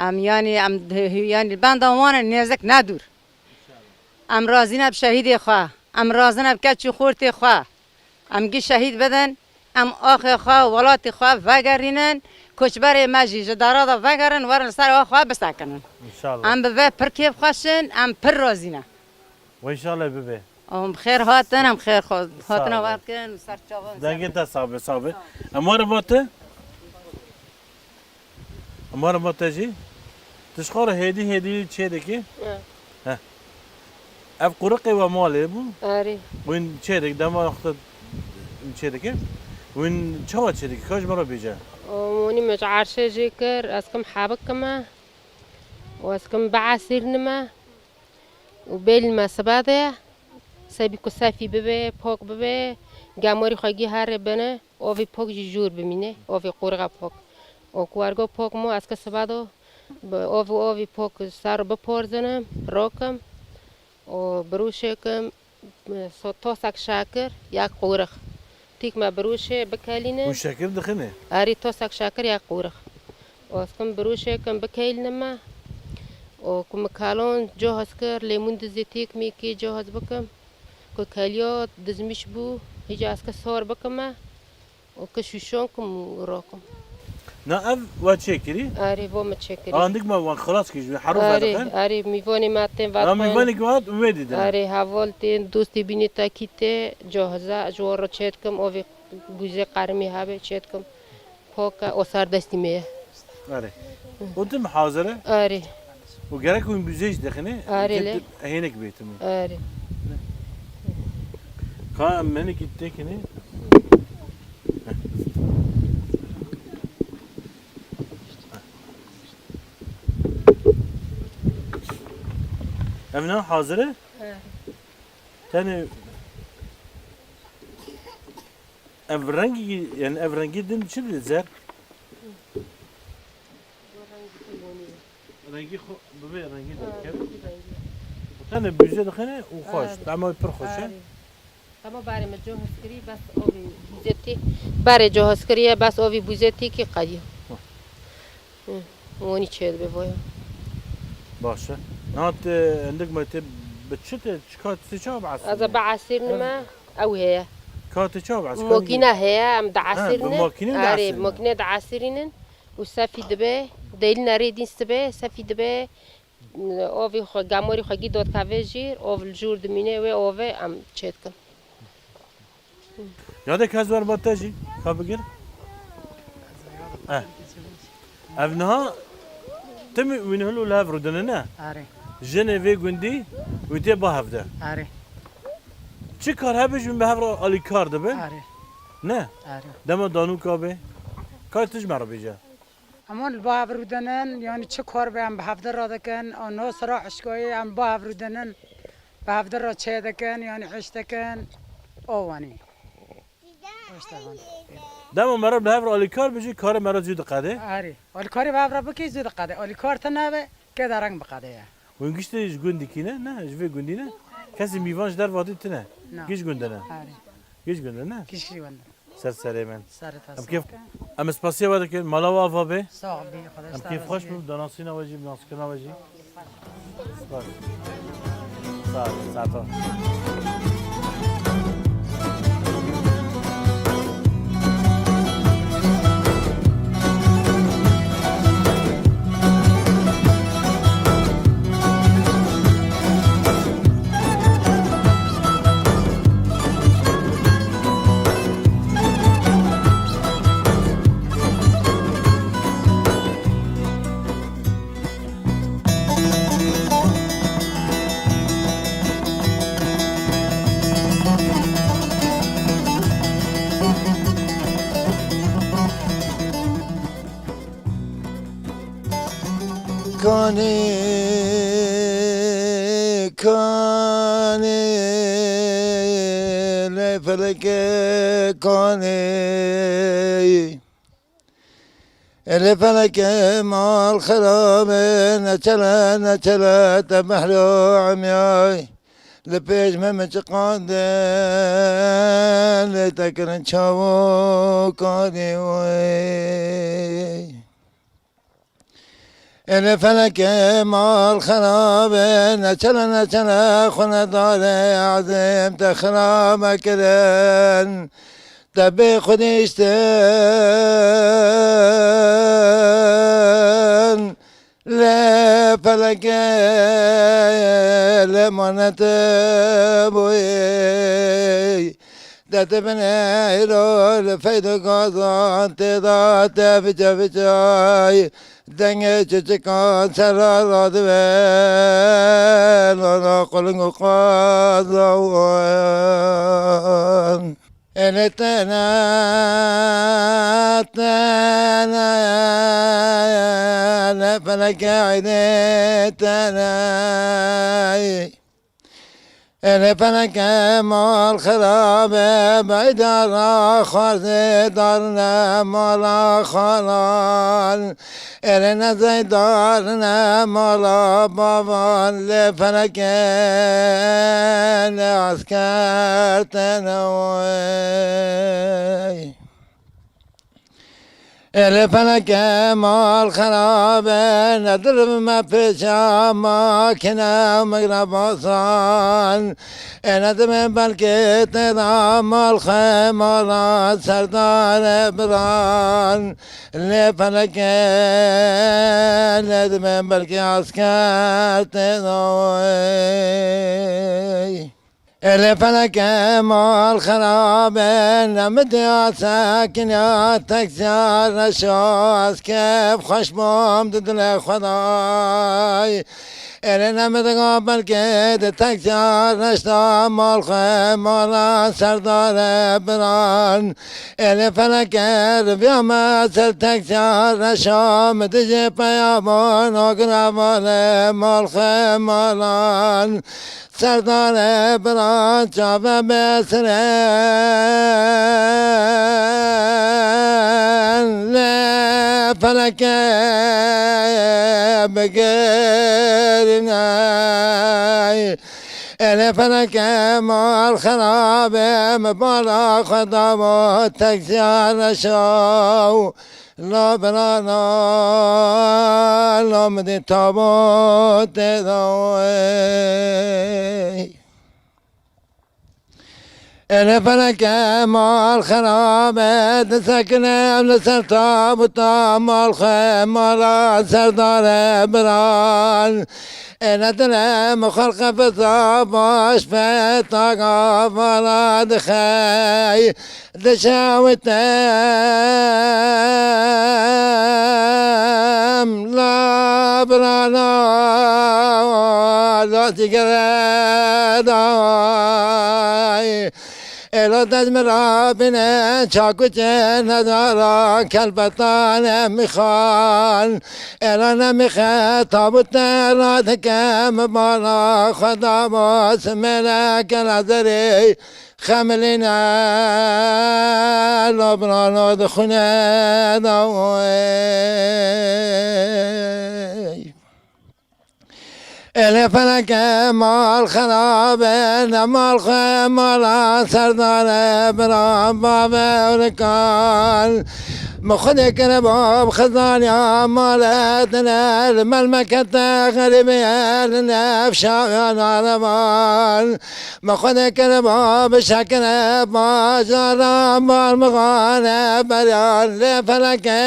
Em yanî, em di-, yanî benda wan in nêzik ne dûr. Em razî ne bi şehîdê xwe. Em razî ne bi keç û xortê xwe. Em gî şehîd bidin. Em axê xwe, welatê xwe vegerînin. Koçberê me jî ji dara de vegerin, werin li ser axa xwe bisekinin. Înşallah. Em bi vê pir kêfxweş in, em pir razî ne. We înşallah bibe. Em bi xêr hatin, em xêr xwe Sağ hatina ol. We dikin, ser çavan, ser Dengê te sax be, sax be. Em were ba te? Em were ba te jî? Tu ji xwe re hêdî hêdî çê dikî? E. Heh. Ev quriqê we malê bû? Erê. Wîn çê dik, dema wexta çê dike? Wîn çawa çê dike? Ka ji me re bêje. O, monî me ji erşê jê kir, ez kim hebik kime. Û ez kim biesîrnime. Û bêlî me sibe de, sebî ku sefî bibe, pok bibe, gemorî xwe gî herê bine, ovî pok jî jûr bimîne, ovî qûrixa pok. Û ku ergo pok mo, ez ke sibe do, bi ov û ovî pok ser biporzinim, rokim, û birûşê kim, so-, tosek şekir, yek qûrix. Tîk me birûşê bikelîne. Hûn şekir dixine? Erî tosek şekir yek qûrix. Û ez kim birûşê kim bikelîne me. Û ku mi kalon cohaz kir, lêmûn dizî tîk mîkî cohaz bikim. Ku keliyo dizmîş bû, hîca ez ke sor bikime. Û ke şûşon kim û rokim. Na ev we çêkirî? Erê, vo me çêkirî. Andik me wan xilas kir ji wê herû Erê, vedixin. Erê, mîvanê me tên Ha, vedixin. Mîvanê ki hat wê didin. Erê, heval tên, dostê bînê tekî tê, cahiza, ji wan re çêdikim, ovê bûzê qerimî hebe çêdikim. Poke, o ser destî me ye. Erê. Û tim hazir e? Erê. Û gerek hûn bûzê jî dixine? Erê, lê. Hênek bê timî. Erê. Ka em menekî têkine? Ev ne hazir e? He. Tenê ev rengî, yani ev rengî din çi dide zer? Rengî xwe, bi vê rengî derkeve. Tenê bûze dixine û xweş, Erê. Tema pir xweş e. Erê. Hema barê me cohaz kirî, bes ovî bûze tê. Barê cohaz kiriye, bes ovî bûze tê kî qediya. Hı. Hı, monî çê dibe voya. Baş e. Niha te hindik me te bi çi te, çi ka te çawa biesîrîne? Ez ê biesîrînim, ew heye. Ka te çawa biesîrîne? Mokîne heye, em Ha, bi diesîrînin. Mokîne Erê, diesîrînin. Mokîne diesîrînin. Û sefî dibe, delîna rê dîn sibe, sefî dibe. Ovî xwe, gemorî xwe gî dot kevê jîr, ov li jûr dimîne, wê ovê em çê dikin. Ya de kes wer ba te jî, ka bigir. Eh. Ev niha tim wîn hil û li hev rûdine ne? Erê. Jinê vê gundî wî tê ba hevde. Erê. Çi kar hebe jî wîn bi hev re alîkar dibe? Erê. Ne? Erê. Dema danûka be. Ka tu ji me re bêje. Em wan li ba hev rûdinin, yanî çi kar be em bi hevde radikin, an no sira hişkayê em ba hev rûdinin, bi hevde re çê dikin, yanî hişt dikin, o wanî. Hişt dikin. Dema meriv li hev re alîkar bijî, karê meriv zû diqede. Erê. Alîkarê bi hev re bikî zû diqede. Alîkar tune be, kê dereng biqede ye. Hûn giştî ji gundî kî ne? Ne, ji vê gundî ne? Kesî mîvan ji dervatî tune. Na. Giş gunde ne? Erê. Giş gunde ne? Giş gunde. Ser serê min. Serê te Em sağ kêf, ol. Em spasiya we dikin. Mala we ava be. Sağ ol, bir Em kêf xweş bin. Danasîna we jî, bi naskirina we jî. Spas. Sağ ol, sağ ol. Kanê, kanê, lê feleke kanê. Elê feleke mal xerabe, neçele, neçele, te behro emyay. Li pêş me min çiqande, lê te kirin çawo kanê wey. Elê feleke mal xerabe, neçele, neçele, xwe nedare azim te xerabe kirin. Te bê xwedî îştin, lê felekê lê manete bûyî. Te tibine îro li feydo gazan tê da te vica vicay. Dengê çiçikan serra radibe, lana quling û qazawan. Ene tene, tene, ne feleke eyde tene. Ene feleke mal xerabe, beydara xwarzê darne mala xalan. Ere nezey darine mala bavan, lê felekê ne asker tene wey. Ere felekê mal xerabe, nedirivime pêça makine û migrabasan. Ene dibê belkê têra mal xwe mala serdare biran. Lê felekê lê dibê belkê asker têda wey. Ê lê felekê mal xerabe, ne min diya sekiniya teksiya reşa, ez kêf xweş bûm di dilê Xwedayê. Ê lê ne min diga belkê di teksiya reşta mal xwe mala serdare biran. Ê lê felekê riviya me ser teksiya reşa, min dijî peyaman agirevane mal xwe malan. Serdane biran çave besiren, lê feleke bigirîne. Ê lê feleke mal xerabe, min bala xwe dabo teksiya reşa. La birana, la min dî tabûtê da wey. Ê lê feleke mal xerabe, disekine li ser tabûta mal xwe mala serdare biran. Ê ne dilê min xwe qefesa baş pê taga vala dixey. Dişewitim la birana, la cigere day. Ê la dest min rabîne çakuçê nedara kelbetan emîxan. Ê la nemîxe tabût te radikem bala xwe dabo simêleke lazerê. Xemilîne la birana di xwîne da wey. Êlê feleke mal xerabe, ne mal xwe mala serdare, bira bave û rikan. Min xwedê kiriba bi xizaniya male tine, li melmekete xerîbê li nefşa yan arevan. Min xwedê kiriba bi şekire bajara mal mixane beryan lê feleke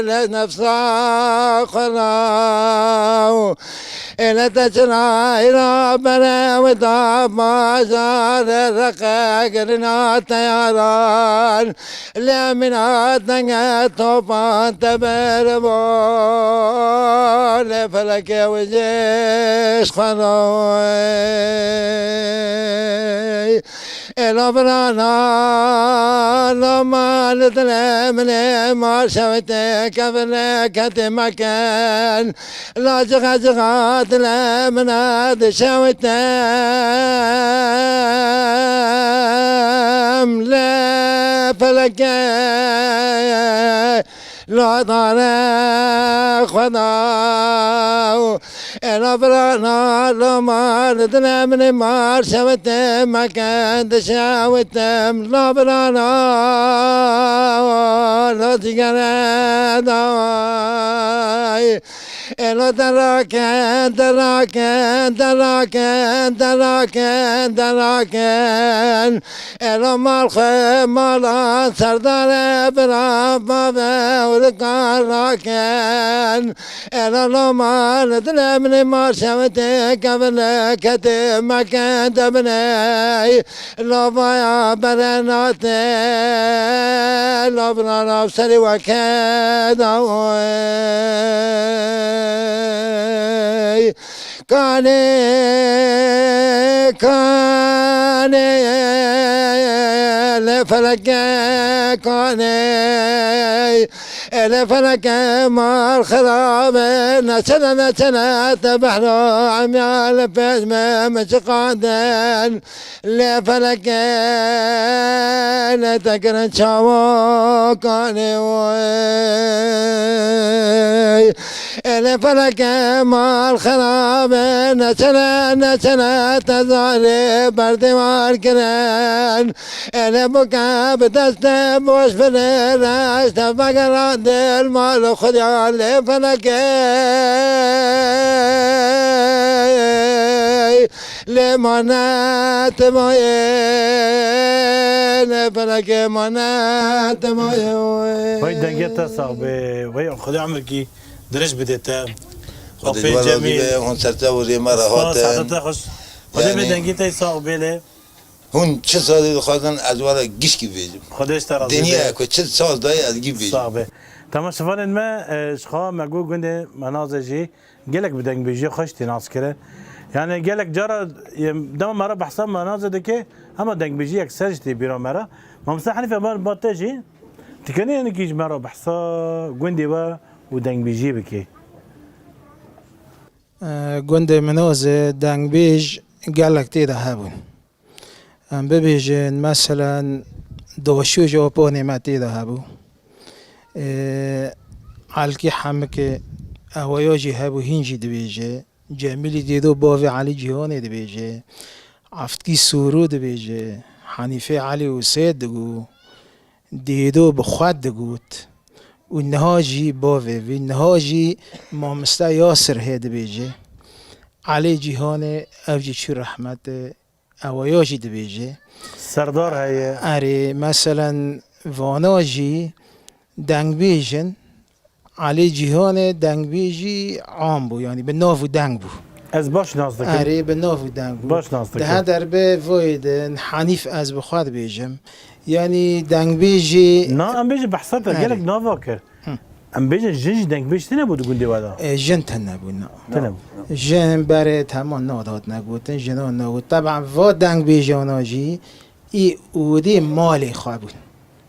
lê nefsa xwe raw. Êle te çira îra bere wê da bajarê reqe girina teyaran. Lê mîna denge topan te berbo, lê felekê wê jê ji xwe rawey. Ê lavirana, loma li dilê min ê, mar şewitê kevine ketê mekin. La cixa cixa dilê min e dişewitim, lê felekê la dare xwe da. Ê lavirana, loma li dilê min ê mar şewitê mekin, dişewitim lavirana, la cigere daway. Êlo derakin, derakin, derakin, derakin, derakin. Êlo mal xwe mala serdare bira bave û rikan rakin. Êlo loma li dilê min ê mar şewitê kevine ketê mekin de biney. Lavaya berenate, lavra nav serê weke dawey. Kanê, kanê, lê feleke kanê. Ê lê feleke mal xirabe, neçene, neçene te behra emya li pêş me, me çiqandin. Lê felekê lê te kirin çawa kanê wey. Ê lê felekê mal xerabe, neçene, neçene te zarê berdêwar kirin. Ê lê bike bi destê boş binê reş te vegerandin mal û xwedya lê felekê. Lê mane te mayê, ne felekê mane te mayê. Vay dengê te sax be. Vay Xwedê emrikî dirêj bide te. Xwedê Afê ji we razî Cemîl. Be, hûn ser çav û rê me re Spas, hatin. Saete te xweş. Xwedê be Yani dengê te sax be lê. Hûn çi sazê dixwazin ez we re gişkî bêjim. Xwedê ji te razî be. Dinya ku çi saz dayê ez gî bêjim. Sax be. Temaşevanên me, e, ji xwe me got gundê Menazê jî gelek bi dengbêjiyê xweş tê naskirin. Yani gelek cara, e, dema me re behsa Menazê dike, hema dengbêjiyek ser jî tê bîra me re. Mamoste Henîfe, me ba te jî, tu kenî hinekî ji me re behsa gundê we û dengbêjiyê bikî? E, gundê Menazê dengbêj gelek tê de hebûn. Em bibêjin, meselen, Daşû ji Apanê me tê de hebû. Ê, Elkî Hemikê, ew ya jî hebû, hîn jî dibêje. Cemîlî Dêdo bavê Elî Cîhanê dibêje. Eftkî Sûrû dibêje. Henîfê Elî û Sêd digot. Dêdo bi xwe digot. Û niha jî bavê vî, niha jî mamoste Yasir hê dibêje. Elî Cîhanê, ew jî çû rehmetê. Ew ya jî dibêje. Serdar heye. Erê, meselen, vana jî dengbêj in. Elî Cîhanê dengbêjî am bû, yanî bi nav û deng bû. Ez baş nas dikim. Erê, bi nav û deng bû. Baş nas dikim. Daha derbe voyê de Henîf ez bi xwe dibêjim. Yanî dengbêjî. Na, em bêjin behsa te, erê, gelek nava kir. Hı. Em bêjin jin jî dengbêj tune bû di gundê we de? E, jin tune bûn. Tune bû. Jin berê teman nod hatine gotin, jinan nabû. Teban va dengbêjana jî î ûdî malê xwe bûn.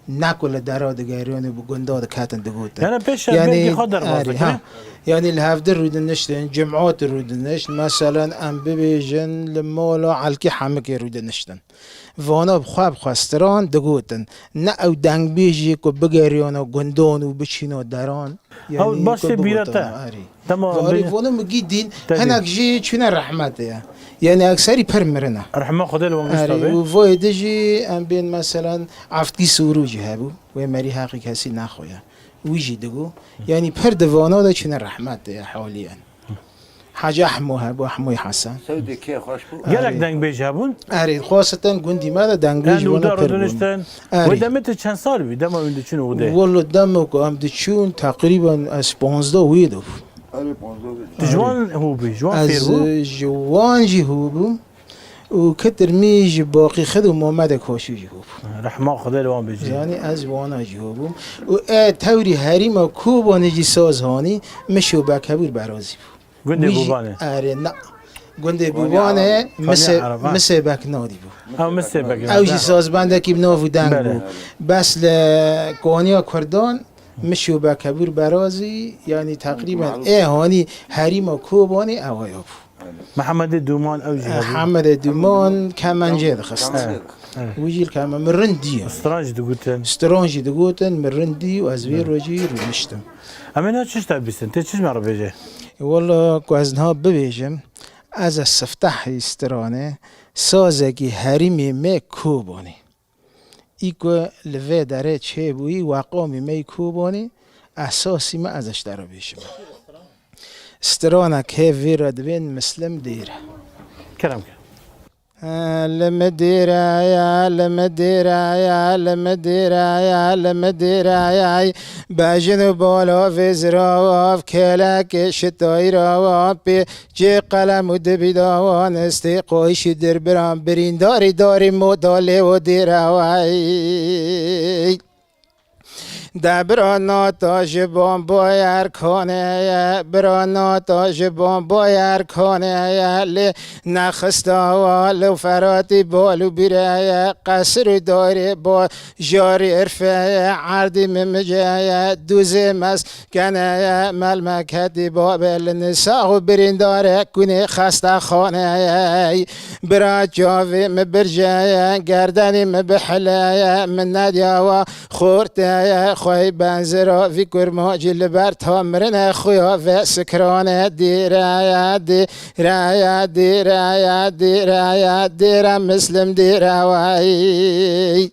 Ne ku li dera digeriyan û bi gunda diketin digotin. Yani pêş belkî xwe derbas dikirin. Ha. Yanî li hevdî rûdiniştin, cimot rûdinişt, meselen em bibêjin li mala Elkî Hemikê rûdiniştin. Vana bi xwe bi xwe stiran digotin. Ne ew dengbêjî ku bigeriyana gundan û biçîna deran. Yanî Ew baş ku tê bîra bigotin, te. Erê. Dema Arê bi- vana min gî dîn, Te dî. hinek jî çûne rehmetê ye. Yanî ekserî pir mirine. Rehma Xwedê li wan gişta Erê, be. û voyê di jî em bên meselen Eftkî Sûrû jî hebû. Wê merî heqî kesî nexwe ye. Wî jî digo. Yanî pir di vana de çûne rehmetê ye haliyen. Hacî Ehmo hebû, Ehmoyê Hesen. Sewdê kê xweş bû. Gelek Erê. dengbêj hebûn. Erê, xwasitin gundî me de dengbêj Em wana uda pir bûn. rûdiniştin. Erê. Wê demê tu çend sal bî? Dema wî diçûn û de? Walla dema ku em diçûn, teqrîben ez panzdeh wî de bûm. Erê, panzdeh wî de. Tu ji Erê. wan hû bî, ji wan fêr bû? Ez, e, ji wan jî hû bûm. Û kitir min ji Baqî Xid û Mamedê Koşî jî hû bû. Rehma Xwedê li wan bêjî. Yanî ez wana jî hû bûm. Û e tewrî herîma Kobanê jî saz hanî, Mişo Bekebûr Berazî bû. Gundê Wî jî Bobanê. Erê, na. Gundê Bobanê Konya Araba. Misê, Konya Araba. Misê Beknadî bû. Ew Misê Beknadî. Ew jî sazbendekî bi nav û deng Belê. bû. Bes li Konya Kurdan, Mişo Bekebûr Berazî, yanî teqrîben Malûf. ê hanî herîma Kobanê ew aya bû. Mihemedê Dûman ew jî hebû. Hemedê Dûman kemencê dixist. Kemencê dixist. Wî jî li keme min rindî ye. Stran jî digotin. Stran jî digotin, min rindî û ez vê rojî rûniştim. Em ê niha çi ji te bîsin? Tê çi ji me re bêje? Walla ku ez niha bibêjim, ez e siftehî stranê, sazekî herîmê me Kobanê. Î ku li vê derê çêbûyî, weqamî me yî Kobanê, esasî me ez ji te re bêjim. Stranek hê vê re dibên Mislim Dêr e. Kerem ke. Li mi dêre ye, li mi dêre ye, li mi dêre ye, li mi dêre ye. Bejin û bala vê zirav, kêlekê şitayî rawa pê. Cê qelem û dibî dawan, stê qoyîş û dirbiran, birîndarî darî moda lê û dêre wey. De bira nata ji bomboyer kaneye, bira nata ji bomboyer kaneye, lê nexista wa li Feratî bal û bîreye, qesir û darê bo jarî irfeye, erdî mimiceye, dûzê mes Keneye melmeketî babê li nisax û birîndare kunê xestexaneyê. Bira çavê mi birceye, gerdenî mi bihileye, min nediyawa xorteye, xwey benzira vî kurmacî li ber ta mirine xuya ve sikrane dîreye, dîreye, dîreye, dîreye, dîre Mislim dîre wey.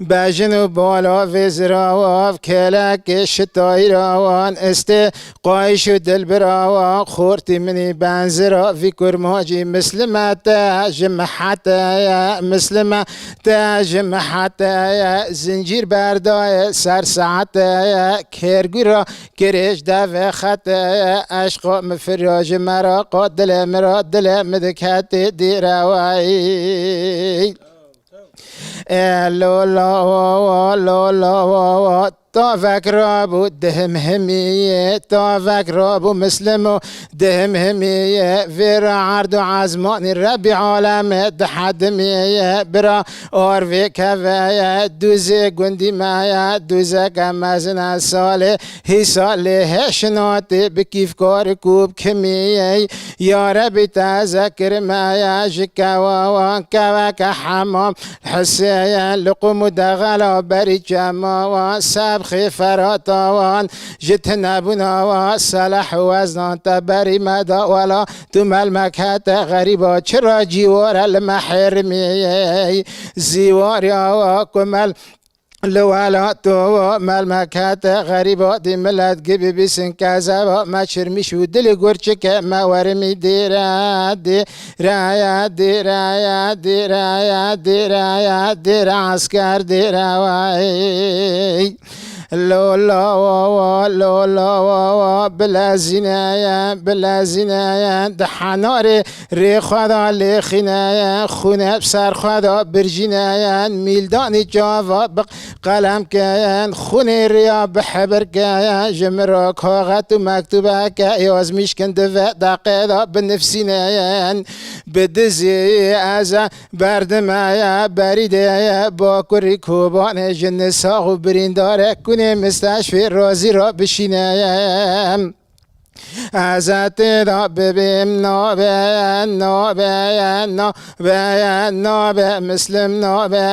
Bejin û bala vê zirawav, kêlekê şitayî rawan, istê qayş û dilbirawan, xortî minî benzira vî kurmacî, Mislime te ji mihete ye, Mislime te ji mihete ye, zincîr berdaye ser saete ye, kêrgura kirêj devê xete ye, eşqa mi firya ji meraqa dilê mi ra, dilê mi diketê dîreweyî. E, lo, la, wa, wa, lo, la, wa, wa. Tavek rabû dihimhimiyê, tavek rabû Mislimo dihimhimiyê. Vê ra erd û ezmanî Rebî alemê dihedimiyê. Bira arvê keveye, dûzê gundî me ye, dûzeke mezin e salê. Hîsa lê hêşinatê bi kîfkar û kûb kimiyê. Ya Rebî te zekir me ye ji kewawan, keweke hemam. Heseye li qum û dexela berî çemawan, sebxê feratawan. Ji tinebûnawa seleh û weznan te berî me da wela. Tu melmek hete xerîba, çira cîwara li me hêrimiyê. Zîwariya wa ku mel Li welato melmekete xerîba dî milet gibi bîsin kezeba me çirmiş û dilî gurçike me werimî dîre dîre ya dîre ya dîre ya dîre ya dîre esker dîre wey. Lo la wa wa lo la wa wa bilezîne ye bilezîne ye di henarê Rê xwe da lêxîneyen, xûne bi ser xwe da birjîneyen, mîldanî çava bi qelem keyen, xûnê riya bi hebir keyen, ji min ra kaxet û mektûbeke yazmîş kin di vê deqê da binivsîneyen. Bi dizî ez e berdime ye, berî de ye, bakurî Kobanê ji nisax û birîndare kunê misteşfê razî ra bişîneyen. Ez ê tê de bibêm, nabe, nabe, nabe, nabe, Mislim nabe,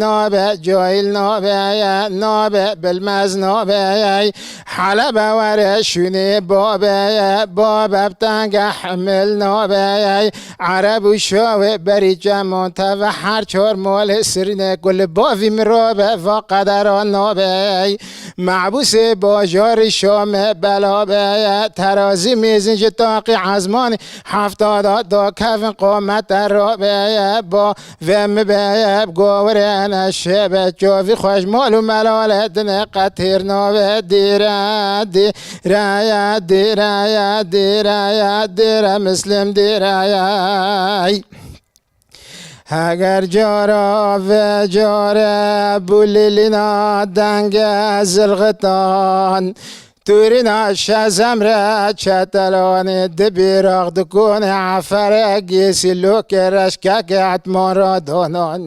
nabe, cahil nabe, nabe, bilmez nabe. Helebe were şûnê babe, babe bi tenge himil nabe. Ereb û şawê berî çeman teve her çar malê sirîne ku li bavî min rabe va qedera nabe. Mehbûsê bajarî Şamê bela be, terazî mêzin ji taqî ezmanî hefta da, da kevin qomete rabe, ba vê mi be, gowirê neşê be, çavî xweş mal û melalê dinê qetîr nabe, dîre, dîre, dîre, dîre, dîre, Mislim dîre. Heger cara vê care bû lilîna denge zilxitan, tûrîna şezem re çetelanê di bîrax dikonê efere gêsî lokê reşkeke etman ra donan.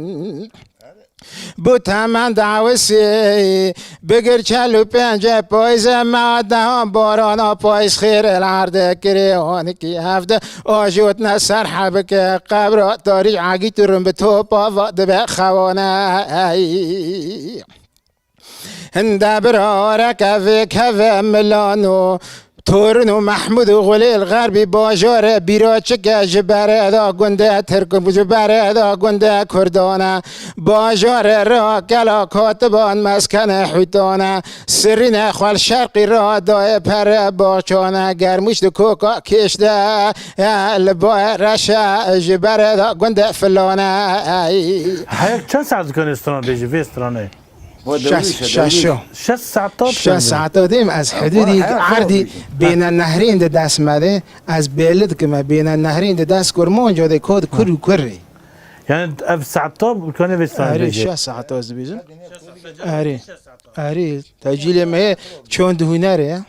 Bû temen dawisî, bigir çel û pêncê payîzê me dehan barana payîz xêrê li erdê kirê, wanikî hevde ajotne ser hebike qebra tarî egît û rin bi topa va dibe xewane. Hinde birareke vê keve milano. Torun û Mehmûd û Xulêl Xerbî bajarê bîra çike ji berê de gundê Tirk, ji berê de gundê Kurdan e. Bajarê ra kela katiban meskenê hûtan e. Sirînê xwe li şerqî ra dayê pere baxçan e. Germûş di koka kêş de, e, li bayê reş e ji berê de gundê Filan e. Heyek çend saet dikanê stran bêjî vê stranê? Şeş, şeş, şeş. Şeş saeta Şeş saeta dêm ez hidûdî erdî bêne nehrên di dest me de, ez bêli dikime bêne nehrên di dest kurmanca de kod kur û kurê. Yani ev saeta kanê vê stranê Erê bêjî. Şeş saeta ez dibêjim. Erê. Erê. Tecîlê me ye çond hunerê ya.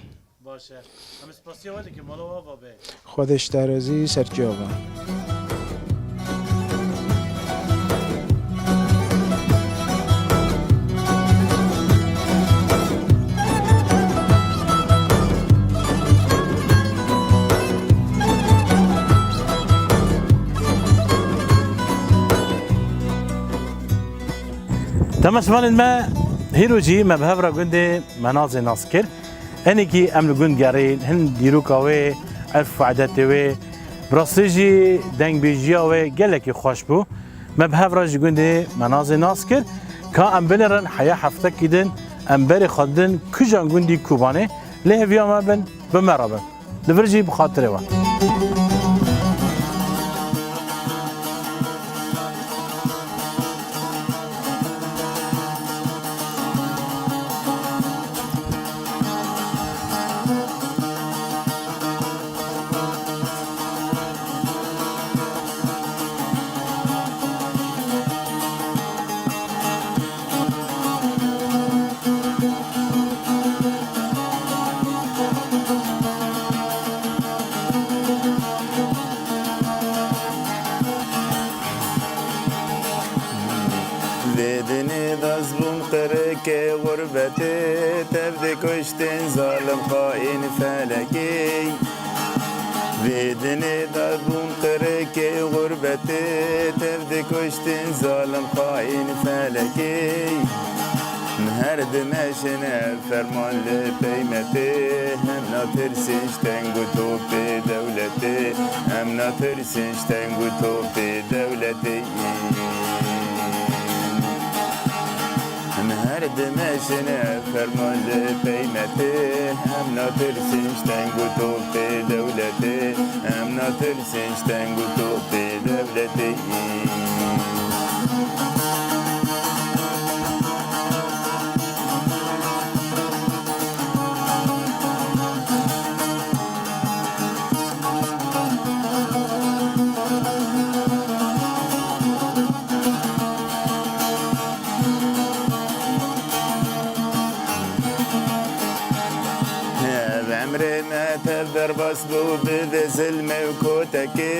Baş e. Em spasiya we dikin, mala we ava be. Xwedê ji te razî, ser çava. Temaşevanên me, hîro jî me bi hev re gundê Menazê nas kir. Hinekî em li gund gerîn, hin dîroka wê, erf û edetê wê, bi rastî jî dengbêjiya wê gelekî xweş bû. Me bi hev re ji gundê Menazê nas kir. Ka em binêrin heya heftekî din em berê xwe didin Kujan gundî Kobanê. Lê hêviya me bin, bi me re bin. Li vir jî bi xatirê we. Vê dinê de ez bûm qirikê xurbetê, tev dikuştin zalim xaîn felekê. Vê dinê de bûm qirikê xurbetê, tev dikuştin zalim xaîn felekê. Her dimeşine ferman li peymetê, hem natirsin ji teng û topê dewletê, hem natirsin ji teng û topê dewletê. Em her dimeşine ferman li peymetê, em natirsin ji teng û topê dewletê, em natirsin ji teng û topê dewletê. Ev emrê me tev derbas bû bi vê zilmê û kotekê,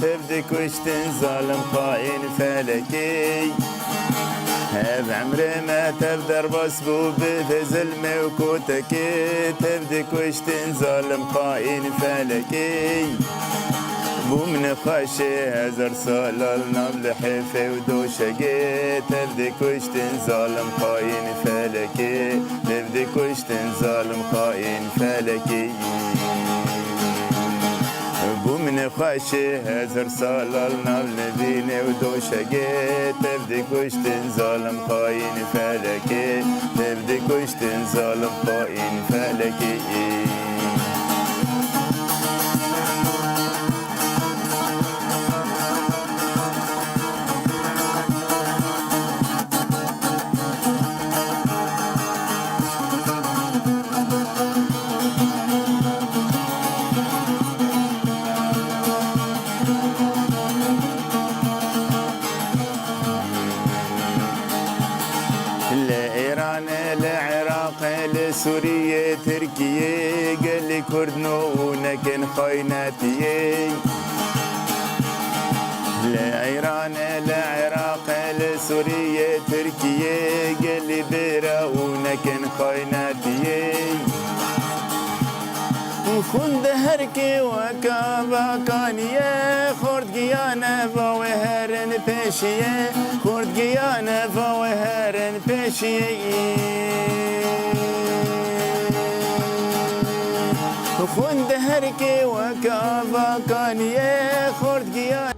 tev dikuştin zalim xaîn felekê. Ev emrê me tev derbas bû bi vê zilmê û kotekê, tev dikuştin zalim xaîn felekê. Bûm nexweşê hezar sala li nav lihêfê û doşegê, tev dikuştin zalim xaîn felekê, tev dikuştin zalim xaîn felekê. Bûm nexweşê hezar sala li nav livînê û doşegê, tev dikuştin zalim xaîn felekê, tev dikuştin zalim xaîn felekê. Li Îranê, li Iraqê, li Sûriyê, Tirkiyê, gelî Kurd no û nekin xaynetiyê. Li Îranê, li Iraqê, li Sûriyê, Tirkiyê, gelî bêra û nekin xaynetiyê. Xwin di herkê weka ava kaniye, xort giyane va wê herin pêşiye, xort giyane va wê herin pêşiye. Xwin di herkê weka ava kaniye, xort giyane